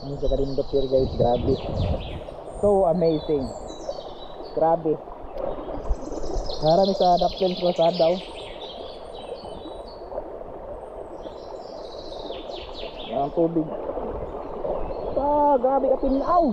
Ano sa kanindot here, guys, grabe. So amazing. Grabe. Marami sa dapkel ko sa daw. Ang tubig. Ah, grabe ka tinaw.